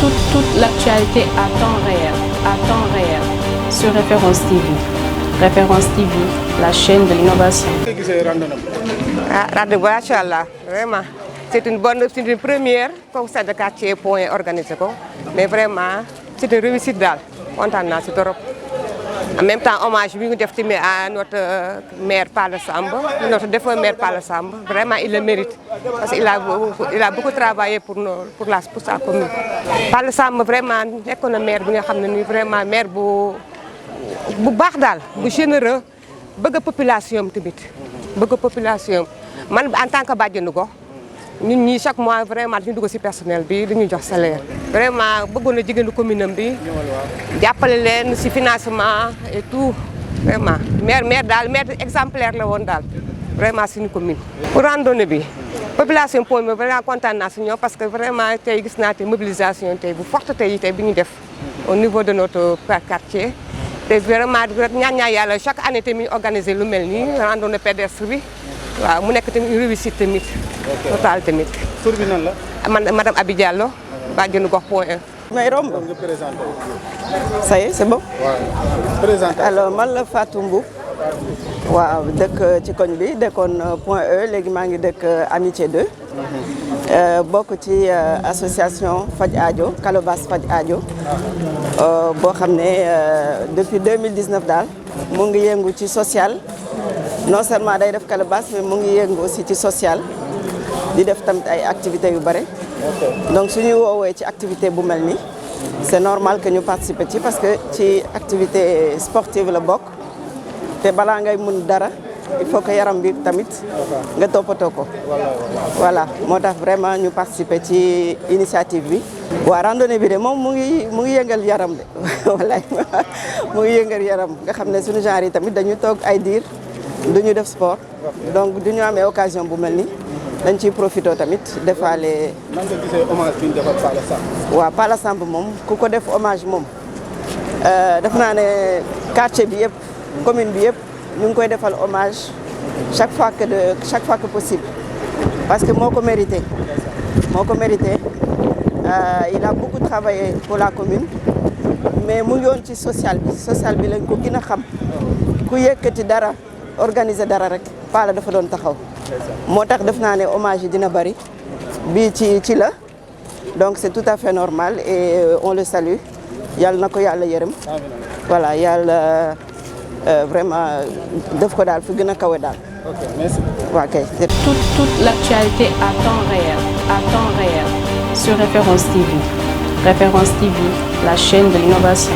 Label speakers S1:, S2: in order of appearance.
S1: Toute l'actualité à temps réel, sur Référence TV. Référence TV, la chaîne de l'innovation.
S2: Machallah, vraiment, c'est une première conseil de quartier pour organiser ko, mais vraiment c'est une réussite daal kontaan naa si trop. En même temps hommage bi ñu def tamit à notre maire Palla Samb, notre défunt maire Palla Samb, vraiment il le mérite parce qu'il a beaucoup travaillé pour sa commune. Palla Samb vraiment nekkoon na maire bi nga xam ne nii vraiment maire bu baax daal, bu généreux, bëgg population tamit, bëgg population. Man en tant que bàjjenu gox ñun ñii chaque mois vraiment dañu dugg ci personnel bi dañuy jox salaire. Vraiment bëggoon na jigéenu commune am bi jàppale leen ci financement et tout vraiment maire daal maire exemplaire la woon daal vraiment suñu commune. Pour randonnée bi population Poul mi vraiment kontaan naa ci ñoom parce que vraiment tey gis naa te mobilisation tey bu forte tey bi ñu def au niveau de notre quartier. te vraiment ñaan yàlla chaque année tamit organiser lu mel nii randonnée pédestre bi waaw mu nekk tamit une réussite tamit total tamit.
S3: tur bi nan la.
S2: Madame Abi Diallo bàjjenu gox point 1.
S4: may romb
S3: nga présenté.
S4: ça y est c'est bon.
S3: waaw présenté.
S4: alors man la Fatou Mboup waaw dëkk ci koñ bi dëkkoon point E léegi maa ngi dëkk Amitié 2. bokk ci association Faj Aajo Calobas Faj Aajo boo xam ne depuis 2019 daal mu ngi yëngu ci social non seulement day def Calobas mais mu ngi yëngu aussi ci social di def tamit ay activités yu bare. donc suñuy woowee ci activité bu mel nii c'est normal que ñu participer ci parce que ci activité sportive la bokk te balaa ngay mun dara il faut que yaram bi tamit nga toppatoo ko. voilà moo tax vraiment ñu participer ci initiative bi. waa randonnée bi de moom mu ngi yëngal yaram de wallaay mu ngi yëngal yaram nga xam ne suñu genre yi tamit dañu toog ay diir duñu def sport donc du ñu amee occasion bu mel ni dañ ciy profité tamit defaale.
S3: nan nga gisee hommage bi ñu defal Palla Samb.
S4: waaw Palla Samb moom ku ko def hommage moom def naa ne quartier bi yëpp commune bi yëpp ñu ngi koy defal hommage chaque fois que possible parce que moo ko mérité il a beaucoup travaillé pour la commune mais mu ngi woon ci social bi lañ ko gën a xam ku yëkkati dara organiser dara rek Palla dafa doon taxaw moo tax def naa ne hommage yi dina bari bii ci la donc c'est tout à fait normal et on le salue yàlla na ko yàlla yërëm voilà yàlla vraiment def ko daal fi gën a kawe daal.
S3: ok merci.
S4: waaw kay.
S1: Toute l'actualité à temps réel, sur Référence TV. Référence TV, la chaîne de l'innovation.